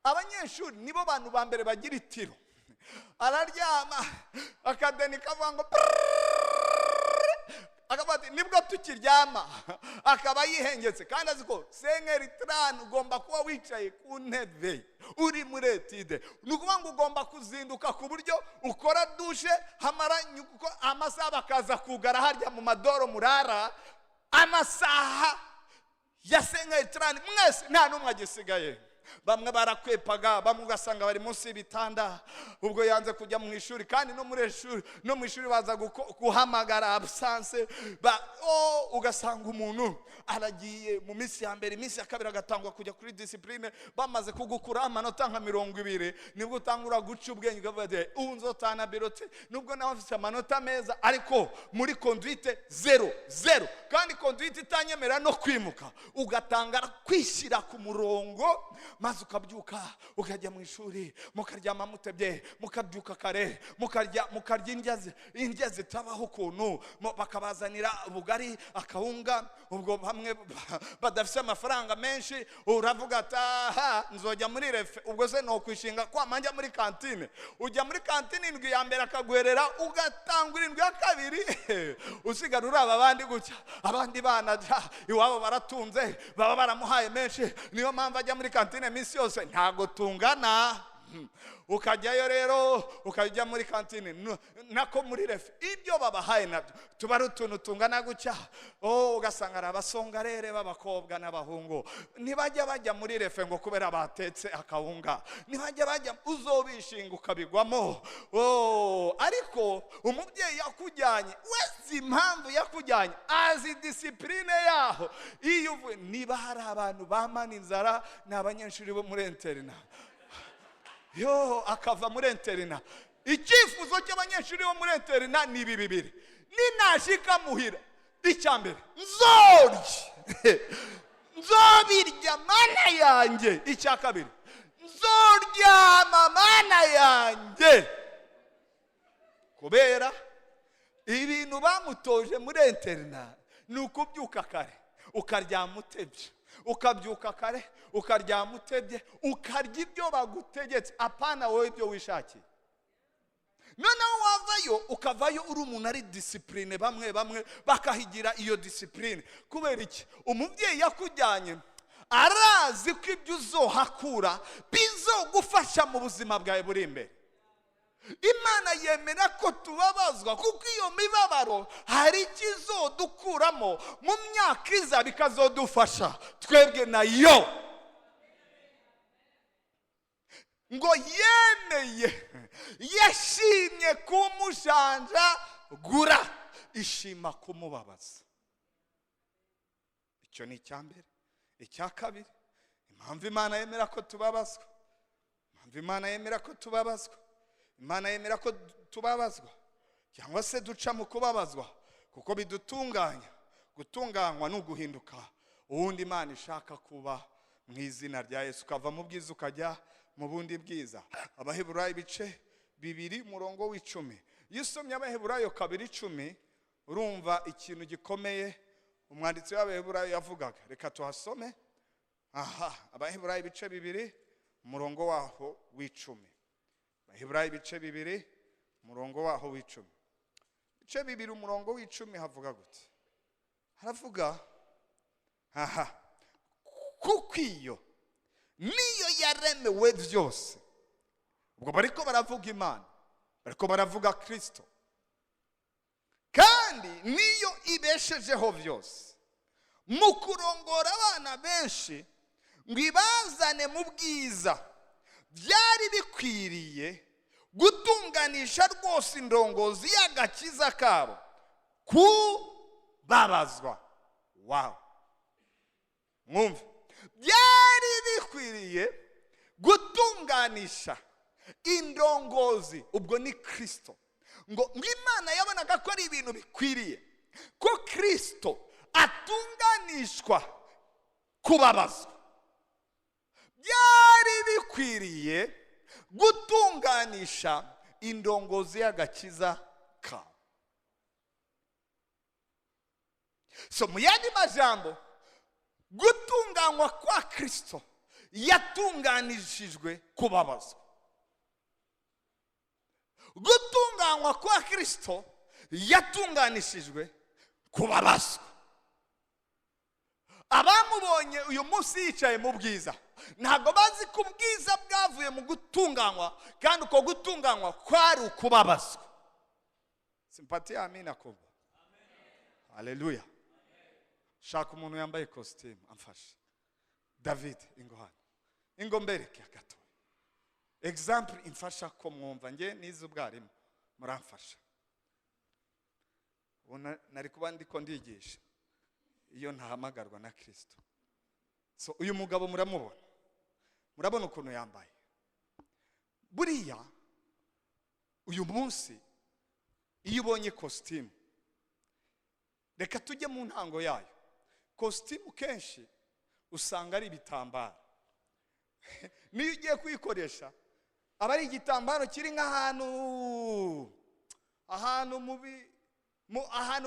A: Abanyeshuri nibo bantu ba mbere bagira itiro. Araryama, akadeni kavuga ngo, akavuga ati nibwo tukiryama, akaba yihengetse kandi azi ko cinq heures trente ugomba kuba wicaye ku ntebe uri muri étude. Ni ukuvuga ngo ugomba kuzinduka ku buryo ukora douche, hamara amasaha bakaza kugara harya mu madoro murara. Amasaha ya cinq heures trente, mwese nta n'umwe agisigaye. Bamwe barakwepaga, bamwe ugasanga bari munsi y'ibitanda, ubwo yanze kujya mu ishuri. Kandi no muri ishuri, no mu ishuri baza guhamagara absence. Ugasanga umuntu aragiye mu minsi ya mbere, iminsi ya kabiri agatangwa kujya kuri discipline. Bamaze kugukuraho amanota nka 20, nibwo utangura guca ubwenge, ukavuga ati ubu nzotana bulletin, nubwo nawe afite amanota meza, ariko muri conduite zéro zéro, kandi conduite itanyemera no kwimuka. Ugatanga kwishyira ku murongo, maze ukabyuka ukajya mu ishuri, mukaryama mutebye, mukabyuka kare, mukarya indya zitabaho ukuntu, bakabazanira ubugari, akawunga. Ubwo bamwe badafite amafaranga menshi, uravuga ati aha nzojya muri réfé, ubwo se nokwishinga kwama njya muri cantine. Ujya muri cantine indwi ya mbere akaguherera, ugatanga irindwi ya kabiri usigara uraba abandi gutya. Abandi bana ja, iwabo baratunze, baba baramuhaye menshi, niyo mpamvu ajya muri cantine iminsi yose. Ntabwo tungana. Ukajyayo rero, ukajya muri cantine, nako muri réfé, ibyo babahaye nabyo tuba ari utuntu tungana gutya. Oh, ugasanga ari abasongarere b'abakobwa n'abahungu, ntibajya bajya muri réfé ngo kubera batetse akawunga, ntibajya bajya, uzobishinga ukabigwamo. Oh, ariko umubyeyi yakujyanye wese, impamvu yakujyanye azi discipline yaho. Iyo uvuye, niba hari abantu bamana inzara, ni abanyeshuri bo muri internat. Yo akava muri internat, icyifuzo cy'abanyeshuri bo muri internat ni ibi bibiri: ninashika muhira, icya mbere nzorya, nzobirya Mana yanjye; icya kabiri nzoryama, Mana yanjye. Kubera ibintu bamutoje muri internat ni ukubyuka kare, ukaryama utebye, ukabyuka kare, ukaryama utebye, ukarya ibyo bagutegetse, apana wowe ibyo wishakiye. Noneho wavayo, ukavayo uri umuntu ari discipline. Bamwe bamwe bakahigira iyo discipline. Kubera iki? Umubyeyi yakujyanye arazi ko ibyo uzohakura bizogufasha mu buzima bwawe buri imbere. Imana yemera ko tubabazwa kuko iyo mibabaro hari ikizodukuramo mu myaka iza, bikazodufasha twebwe nayo. Ngo yemeye, yashimye kumujanjagura, ishima kumubabaza. Icyo ni icya mbere. Icya kabiri, impamvu Imana yemera ko tubabazwa, impamvu Imana yemera ko tubabazwa, Imana yemera ko tubabazwa cyangwa se duca mu kubabazwa. kuko bidutunganya. Gutunganywa ni uguhinduka uwundi Imana ishaka kuba mu izina rya Yesu, ukava mu bwiza ukajya mu bundi bwiza. Abaheburayo ibice 2 umurongo w'10. Iyo usomye Abaheburayo 2:10 urumva ikintu gikomeye umwanditsi w'Abaheburayo yavugaga. Reka tuhasome. Aha, Abaheburayo ibice 2 umurongo waho w'10. Abaheburayo ibice 2 umurongo waho w'10. Ibice 2 umurongo w'10 havuga gute? Haravuga aha, kuko iyo niyo yaremewe byose. Ubwo bariko baravuga Imana, bariko baravuga Kristo, kandi niyo ibeshejeho byose mu kurongora abana benshi ngo ibazane mu bwiza. Byari bikwiriye gutunganisha rwose indongozi y'agakiza kabo kubabazwa. Wow, mwumve, byari bikwiriye gutunganisha indongozi, ubwo ni Kristo. Ngo Imana yabonaga ko ari ibintu bikwiriye ko Kristo atunganishwa kubabazwa. Byari bikwiriye gutunganisha indongozi y'agakiza kabo. So mu yandi majambo, gutunganywa kwa Kristo yatunganishijwe kubabazwa. Gutunganywa kwa Kristo yatunganishijwe kubabazwa. Abamubonye uyu munsi yicaye mu bwiza ntabwo bazi ko ubwiza bwavuye mu gutunganywa, kandi uko gutunganywa kwari ukubabazwa. Simpati amina kuba. Haleluya. Shaka umuntu yambaye costume amfashe. David ingo hano, ingo mbereke gato example imfasha ko mwumva. Nge nize ubwarimu, muramfasha. Nari kuba ndiko ndigisha iyo ntahamagarwa na Kristo. So uyu mugabo muramubona, murabona ukuntu yambaye. Buriya uyu munsi iyo ubonye costume, reka tujye mu ntango yayo. Costume kenshi usanga ari ibitambaro. Niyo ugiye kuyikoresha aba ari igitambaro kiri nk'ahantu ahantu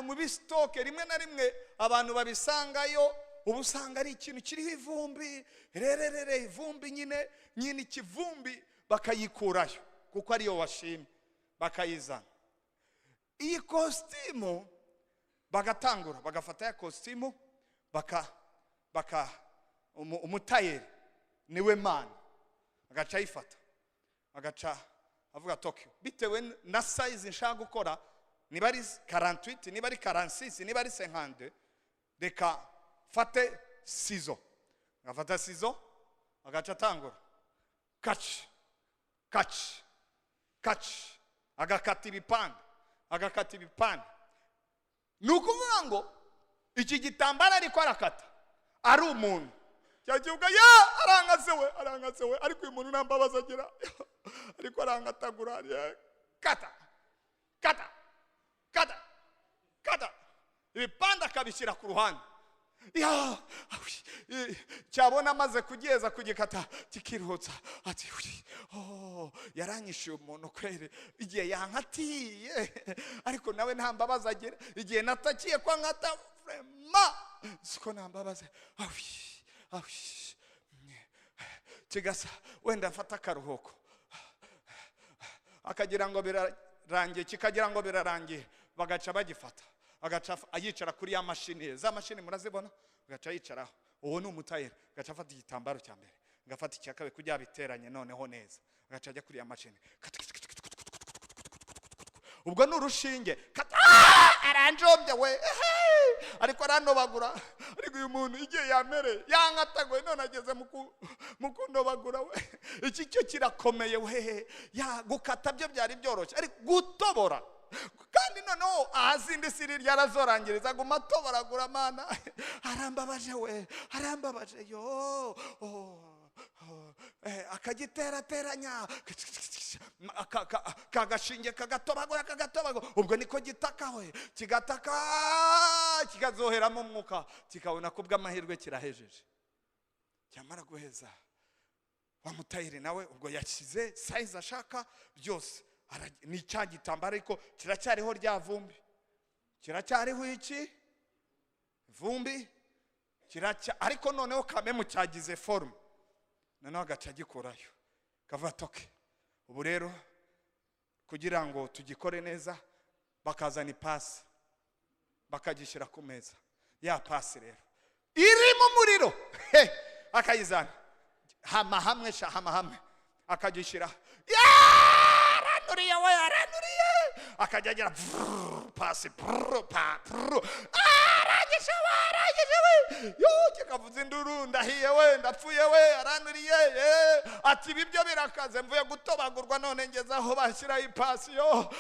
A: mu bisitoke, rimwe na rimwe abantu babisangayo, ubu usanga ari ikintu kiriho ivumbi rererere, ivumbi nyine nyine ikivumbi, bakayikurayo kuko ariyo washimye, bakayizana. Iyi kositimu bagatangura bagafata ya kositimu baka umutayeri niwe mana agaca ayifata, agaca avuga Tokyo bitewe na size nshaka gukora, niba ari 48, niba ari 46, niba ari 52, reka fate sizo. Agafata sizo agaca atangura kaci kaci kaci, agakata ibipande, agakata ibipande. Ni ukuvuga ngo iki gitambaro ariko arakata ari umuntu cyakivuga ya arangaze we, arangaze we, ariko uyu muntu nta mbabazi agira, ariko arangatagura, kata kata kata kata, ibipande akabishyira ku ruhande. Ya cyabona amaze kugeza kugikata kikirutsa, ati oh, yaranyishyuye umuntu kwere igihe yankatiye, ariko nawe nta mbabazi agira, igihe natakiye kwa nkata vrema siko nta mbabazi. Kigasa wenda afata akaruhuko, akagira ngo birarangiye, kikagira ngo birarangiye, bagaca bagifata, agaca ayicara kuri ya mashini, za mashini murazibona, agaca yicaraho. Uwo ni umutayeri, agaca afata igitambaro cya mbere, agafata icya kabiri kugira biteranye noneho neza, agaca ajya kuri ya mashini. Ubwo ni urushinge, aranjombye we, ariko aranobagura, ariko uyu muntu igihe yamereye yankatagoye, none ageze mu kundobagura we. Iki cyo kirakomeye we, ya gukata byo byari byoroshye, ariko gutobora kandi noneho ahazindi siri ryarazorangiriza guma atoboragura, mana arambabaje we, arambabaje yo. Akagiterateranya kagashinge, kagatobagura, kagatobagura. Ubwo niko gitakawe, kigataka, kikazoheramo umwuka, kikabona ko bw'amahirwe kirahejeje. Cyamara guheza, wa mutayeri nawe ubwo yashyize size ashaka byose. Ni cya gitambaro, ariko kiracyariho rya vumbi, kiracyariho iki vumbi kiracya, ariko noneho kamemu cyagize forme. Noneho agaca agikurayo, kavuga toke. Ubu rero kugira ngo tugikore neza, bakazana ipasi, bakagishyira ku meza. Ya pasi rero irimo umuriro, he, akayizana hama hamwe sha, hama hamwe, akagishyira. Yaranuriye we, yaranuriye! Akajya agira vrrr, pasi brrr, pa brrr. Arangije we, arangije we! Yo, kikavuza induru: "Ndahiye we, ndapfuye we, aranuriye!" Ye. Ati: "Ibi byo birakaze, mvuye gutobagurwa, none ngeze aho bashyiraho ipasi." Yo,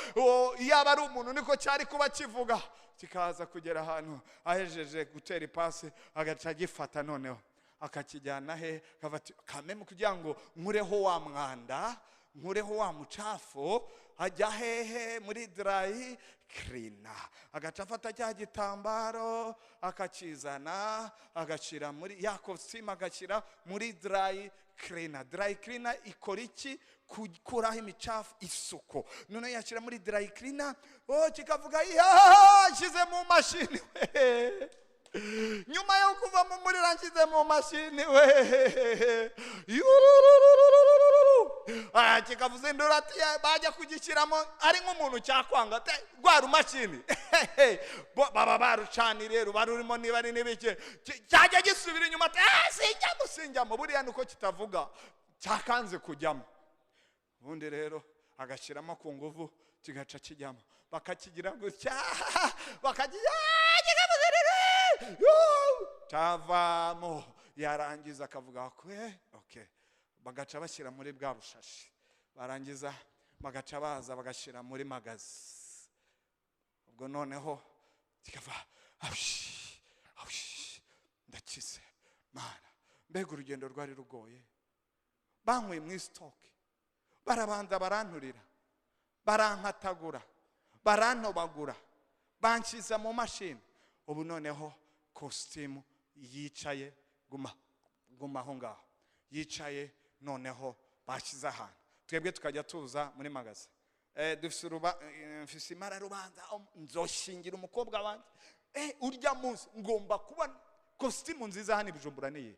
A: iyaba ari umuntu niko cyari kuba kivuga. Kikaza kugera ahantu ahejeje gutera ipasi, agaca agifata, noneho akakijyana he? Akava ati: "Kameme kugira ngo nkureho wa mwanda, nkureho wa mucafu, ajya hehe? Muri dry cleaner." Agaca afata cya gitambaro, akakizana, agashyira muri ya kositimu, agashyira muri dry cleaner. Dry cleaner ikora iki? Gukuraho imicafu, isuku. Noneho yashyira muri dry cleaner, oh, kikavuga: "Shyize mu mashini we, nyuma yo kuva mu muriro nshyize mu mashini we." Yururururururu. Ah, kikavuza induru ati: "Ya, bajya kugishyiramo ari nk'umuntu cyakwanga te, rwa rumashini." Baba barucaniriye, ruba rurimo niba ari n'ibiki. Cyajya gisubira inyuma ati: "Ah, sinjyamo, sinjyamo." Buriya nuko kitavuga, cyakanze kujyamo. Ubundi rero agashyiramo ku nguvu, kigaca kijyamo, bakakigira gutya, bakagira cyavamo. Yarangiza akavuga kwe okay, bagaca bashyira muri bwa bushashi. Barangiza bagaca baza bagashyira muri magasin. Ubwo noneho kikava: "Awushi, awushi, ndakize Mana!" Mbega urugendo rwari rugoye! Bankuye mu stock, barabanza baranturira, barankatagura, barantobagura, banshyiza mu mashini. Ubu noneho kositimu yicaye, guma guma aho ngaho yicaye. Noneho bashyize ahantu, twebwe tukajya tuza muri magasin. Dufise mfise imararubanza, nzoshingira umukobwa wanjye. Urya munsi ngomba kuba kositimu nziza hano i Bujumbura niyi.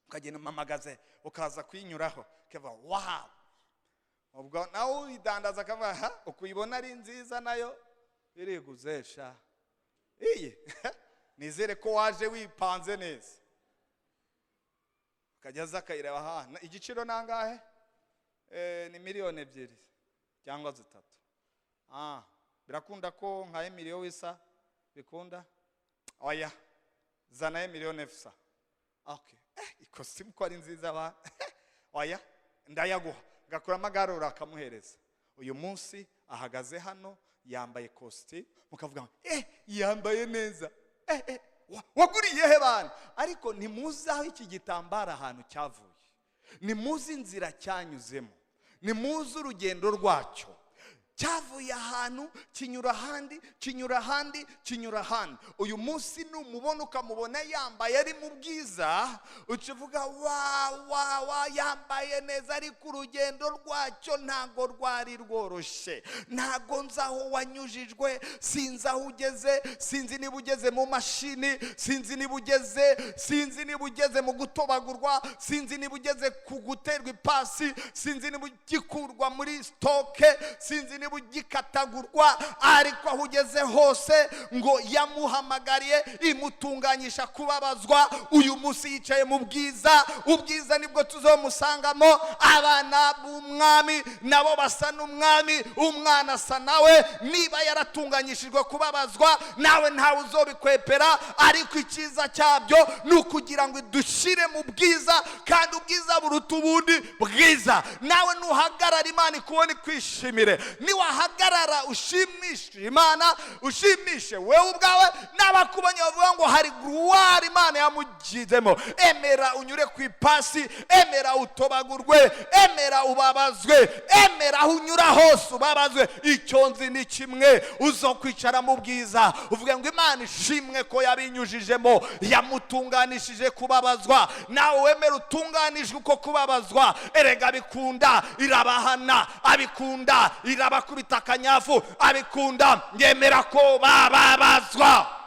A: Ukagenda mu magasin, ukaza kuyinyuraho, ukava wow. Ubwo nawe uyidandaza akavuga: "Ha, ukuyibona ari nziza, nayo iriguzesha iyi." Nizere ko waje wipanze neza. Ukajya aza akayireba: "Ha, igiciro nangahe?" "Ni 2 miliyoni cyangwa 3." "Ah, birakunda ko nka miliyoni wisa bikunda?" "Oya, zana 1,9 million." "Okay, ikositimu ko ari nziza ba?" "Oya, ndayaguha." Gakuramo agarura, akamuhereza. Uyu munsi ahagaze hano yambaye kositimu, mukavuga ngo: "Eh, yambaye neza, eh, eh, waguriye he bana?" Ariko ntimuzi aho iki gitambaro ahantu cyavuye, ntimuzi inzira cyanyuzemo, ntimuzi urugendo rwacyo. Cyavuye ahantu, kinyura ahandi, kinyura ahandi, kinyura ahandi. Uyu munsi numubona, ukamubona yambaye, ari mu bwiza, uca uvuga: "Wa wa wa, yambaye neza." Ariko urugendo rwacyo ntabwo rwari rworoshye. Ntabwo nzi aho wanyujijwe, sinzi aho ugeze, sinzi niba ugeze mu mashini, sinzi niba ugeze mu gutobagurwa, sinzi niba ugeze ku guterwa ipasi, sinzi niba ugikurwa muri stock, sinzi niba ugikatagurwa. Ariko aho ugeze hose, ngo yamuhamagariye imutunganyisha kubabazwa. Uyu munsi yicaye mu bwiza. Ubwiza nibwo tuzomusangamo. Abana b'umwami nabo basa n'umwami, umwana asa nawe. Niba yaratunganyishijwe kubabazwa, nawe ntawe uzobikwepera. Ariko icyiza cyabyo ni ukugira ngo idushyire mu bwiza, kandi ubwiza buruta ubundi bwiza. Nawe nuhagarara, Imana ikubona, ikwishimire. Niwahagarara ushimishe Imana, ushimishe wewe ubwawe n'abakubonye, bavuga ngo hari gloire Imana yamugizemo. Emera unyure ku ipasi, emera utobagurwe, emera ubabazwe, emera aho unyura hose ubabazwe. Icyo nzi ni kimwe, uzokwicara mu bwiza uvuge ngo Imana ishimwe ko yabinyujijemo, yamutunganishije kubabazwa. Nawe wemera utunganijwe uko kubabazwa. Erega bikunda irabahana, abikunda irabakubita akanyafu, abikunda yemera ko bababazwa.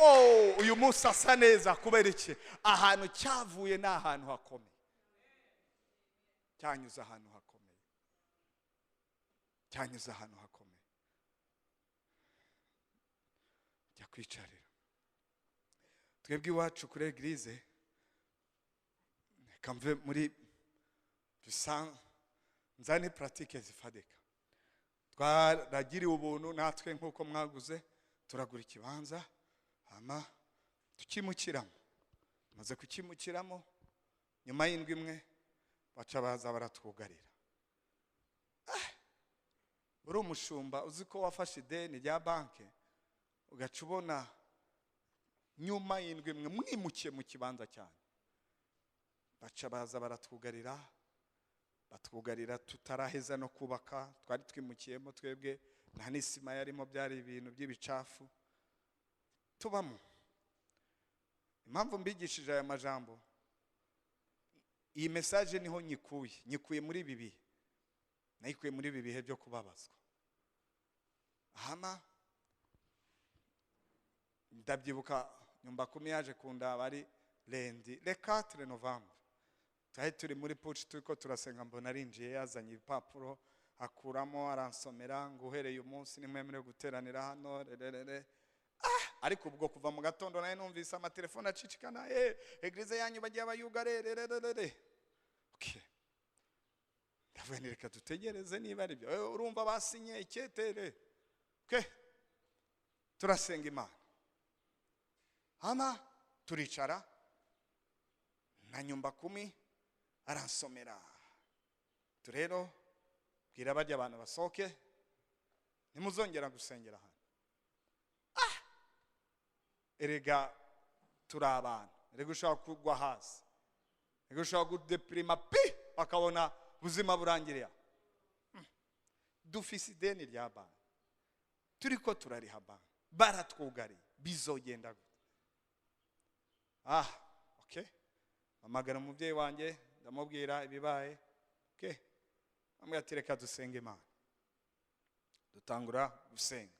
A: Oh, uyu munsi asa neza kubera iki? Ahantu cyavuye ni ahantu hakomeye, cyanyuze ahantu hakomeye, cyanyuze ahantu hakomeye. Jya kwicarira. Twebwe iwacu kuri église, reka mve muri bisa nzane pratique zifadika. Twaragiriwe ubuntu natwe nk'uko mwaguze, turagura ikibanza hama tukimukiramo. Tumaze kukimukiramo, nyuma y'indwi imwe baca baza baratwugarira. Uri umushumba uzi ko wafashe ideni rya banki, ugaca ubona nyuma y'indwi imwe mwimukiye mu kibanza cyane, baca baza baratwugarira, batwugarira tutaraheza no kubaka. Twari twimukiyemo twebwe, nta n'isima yarimo, byari ibintu by'ibicafu tubamo. Impamvu mbigishije aya majambo, iyi message niho nyikuye, nyikuye muri ibi bihe, nayikuye muri ibi bihe byo kubabazwa. Hama ndabyibuka nyumba kumi yaje kundaba ari lundi le 4 novembre, twari turi muri puci turiko turasenga, mbona arinjiye yazanye ibipapuro, akuramo aransomera ngo uhereye umunsi nimwemerewe guteranira hano rererere. Ariko ubwo kuva mu gatondo nawe numvise amatelefone acicikana, église yanyu bagiye bayugare rererere. Okay, ndavuga nti reka dutegereze niba ari byo. Urumva basinye icyetere. Okay, turasenga Imana, hama turicara na nyumba kumi aransomera. Turero bwira bajya abantu basohoke, ntimuzongera gusengera hano. Erega turi abantu, erega ushobora kugwa hasi, erega ushobora kudeprima pi bakabona ubuzima burangiriye. Dufise ideni rya banki, turiko turariha banki, baratwugariye, bizogenda gute? Okay, mpamagara umubyeyi wanjye ndamubwira ibibaye. Okay, amubwira ati reka dusenge Imana. Dutangura gusenga.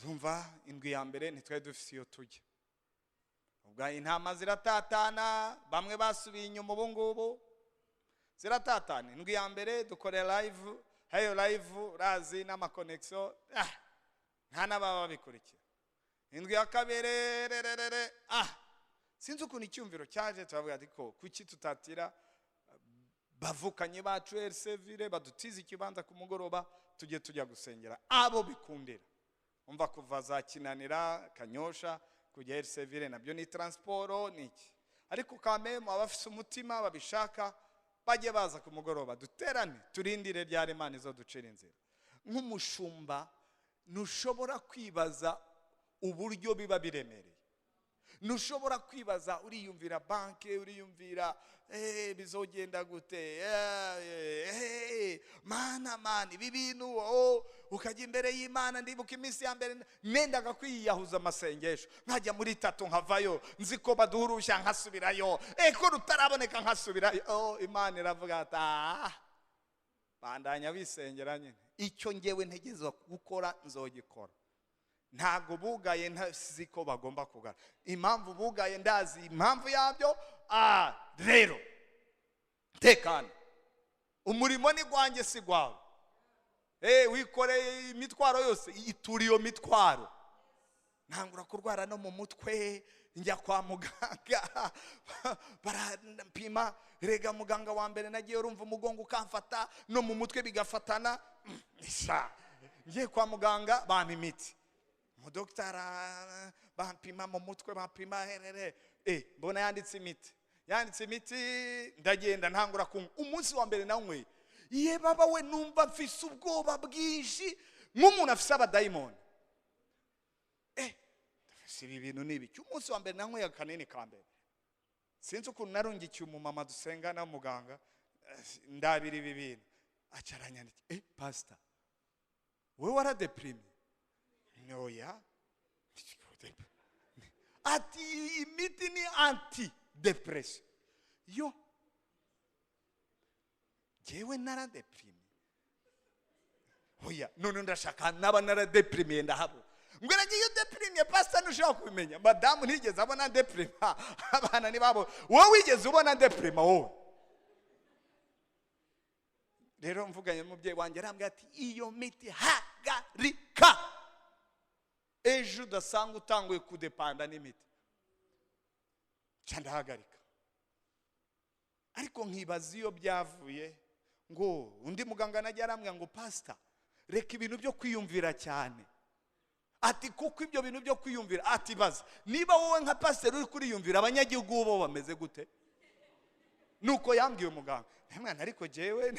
A: Zumva indwi ya mbere ntitwari dufise iyo tujya, ubwo intama ziratatana, bamwe basubiye inyuma, ubu ngubu ziratatana. Indwi ya mbere dukorera live, hayo live razi n'amakonegisiyo, nta n'ababa babikurikira. Indwi ya kabiri rererere, sinzi ukuntu icyumviro cyaje, turavuga ati ko kuki tutatira bavukanye bacu Ersevire badutize ikibanza ku mugoroba, tujye tujya gusengera abo bikundira. Umva kuva za Kinanira Kanyosha kujya Ersevire nabyo ni transport ni iki, ariko kamemo abafise umutima babishaka bajye baza ku mugoroba duterane, turindire ryari Imana izoducira inzira. Nk'umushumba ntushobora kwibaza uburyo biba biremereye, ntushobora kwibaza, uriyumvira banke, uriyumvira bizogenda gute, mana mana ibi bintu, ukajya imbere y'Imana. Ndibuka iminsi ya mbere nendaga kwiyahuza amasengesho, nkajya muri tatu nkavayo, nzi ko baduha uruhushya nkasubirayo, ko rutaraboneka nkasubirayo. Imana iravuga ati bandanya bisengera nyine, icyo ngewe ntegerezwa gukora nzogikora. Ntabwo bugaye ntazi ko bagomba kugara, impamvu bugaye ndazi impamvu yabyo. Rero tekana, umurimo ni gwanjye si gwawe. Wikoreye imitwaro yose, itura iyo mitwaro. Ntangura kurwara no mu mutwe, njya kwa muganga barampima. Rega muganga wa mbere nagiye urumva umugongo ukamfata no mu mutwe bigafatana. Ngiye kwa muganga bampa imiti, umudokitara bampima mu mutwe, bampima herere, mbona yanditse imiti. Yanditse imiti, ndagenda ntangura kunywa. Umunsi wa mbere nanyweye, ye baba we, numva mfise ubwoba bwinshi nk'umuntu afise abadayimoni. Si ibi bintu ni ibiki? Umunsi wa mbere nanyweye akanini ka mbere, sinzi ukuntu narungikiye umumama dusengana muganga, ndabira ibi bintu, aca aranyandikira: "Pastor, wowe waradeprimye?" "Noya." Ati: "Imiti ni anti depression." Yo, jyewe naradeprimye? Oya. None ndashaka naba naradeprimiye ndahabura. Ngo nagiye udepirimye, pastor, ntushobora kubimenya. Madamu ntigeze abona deprima, abana ntibabo. Wowe wigeze ubona deprima wowe? Rero mvuganye n'umubyeyi wanjye, arambwira ati: "Iyo miti hagarika, ejo udasanga utanguye kudepanda n'imiti." Nca ndahagarika, ariko nkibaza iyo byavuye. Ngo undi muganga najya arambwira ngo: "Pasita, reka ibintu byo kwiyumvira cyane." Ati: "Kuko ibyo bintu byo kwiyumvira," ati, "baza niba wowe nka pasiteri uri kuriyumvira, abanyagihugu bo bameze gute?" Nuko yambwiye umuganga. Mwana, ariko jyewe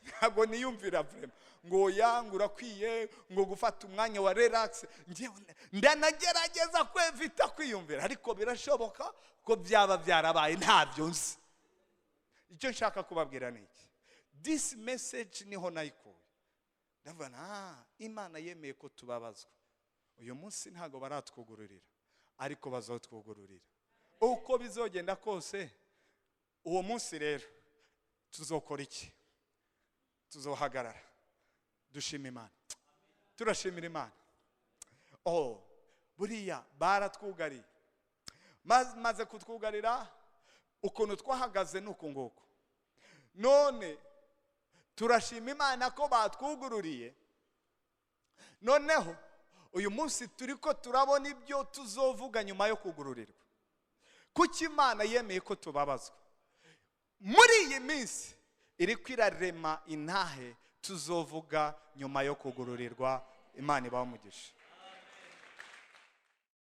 A: ntabwo niyumvira vraiment. Ngo yanga urakwiye ngo gufata umwanya wa relax. Njyewe ndanagerageza kwevita kwiyumvira, ariko birashoboka ko byaba byarabaye, ntabyo nzi. Icyo nshaka kubabwira ni iki: this message niho nayikuye. Ndavuga: "Ah, Imana yemeye ko tubabazwa." Uyu munsi ntabwo baratwugururira, ariko bazatwugururira uko bizogenda kose. Uwo munsi rero tuzokora iki? Tuzohagarara dushima Imana. Turashimira Imana. Oh, buriya baratwugariye. Maze kutwugarira, ukuntu twahagaze ni uku nguku. None turashima Imana ko batwugururiye. Noneho uyu munsi turi ko turabona ibyo tuzovuga nyuma yo kugururirwa. Kuki Imana yemeye ko tubabazwa muri iyi minsi? Iri kwirarema intahe tuzovuga nyuma yo kugururirwa. Imana ibaho umugisha.